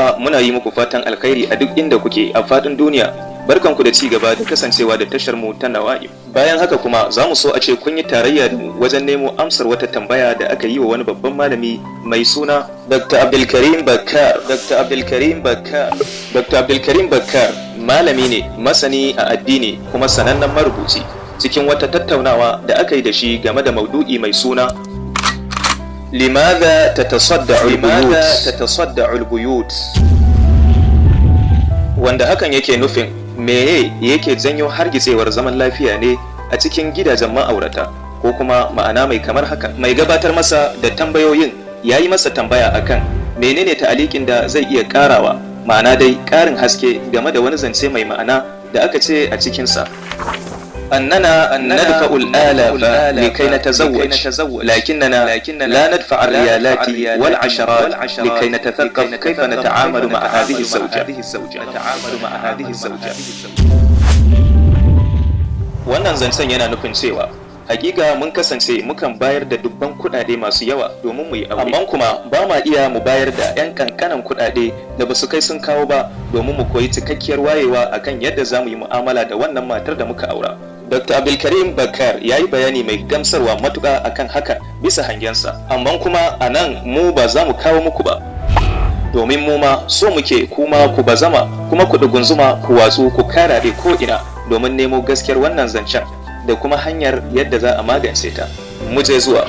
Uwa, muna yi muku fatan alkhairi a duk inda kuke a faɗin duniya. Barkanku da ci gaba da kasancewa da tashar mu ta Nawa'i. Bayan haka kuma za mu so a ce kun yi tarayya da mu wajen nemo amsar wata tambaya da aka yi wa wani babban malami mai suna Dr. Abdulkarim Bakkar. Dr. Abdulkarim Bakkar. Dr. Abdulkarim Bakkar malami ne masani a addini kuma sanannen marubuci. Cikin wata tattaunawa da aka yi da shi game da maudu'i mai suna لماذا تتصدع البيوت تتصدع البيوت، wanda hakan yake nufin meye yake janyo hargitsewar zaman lafiya ne a cikin gidajen ma'aurata, ko kuma ma'ana mai kamar haka. Mai gabatar masa da tambayoyin ya yi masa tambaya akan menene ta'alikin da zai iya karawa, ma'ana dai karin haske game da wani zance mai ma'ana da aka ce a cikinsa: أننا ندفع الآلاف لكي نتزوج، لكننا لا ندفع الريالات والعشرات لكي نتثقف كيف نتعامل مع هذه الزوجة، نتعامل مع هذه الزوجة. Wannan zancen yana nufin cewa hakika mun kasance mukan bayar da dubban kuɗaɗe masu yawa domin mu yi aure, amma kuma ba ma iya mu bayar da 'yan kankanan kuɗaɗe da ba su kai sun kawo ba domin mu koyi cikakkiyar wayewa akan yadda za mu yi mu'amala da wannan matar da muka aura. Dr. Abdulkarim Bakar ya yi bayani mai gamsarwa matuƙa akan haka bisa hangensa, amma kuma a nan mu ba za mu kawo muku ba, domin mu ma so muke kuma ku bazama kuma ku ɗugunzuma, ku watsu, ku karaɗe ko ina domin nemo gaskiyar wannan zancen da kuma hanyar yadda za a magance ta. Mu je zuwa.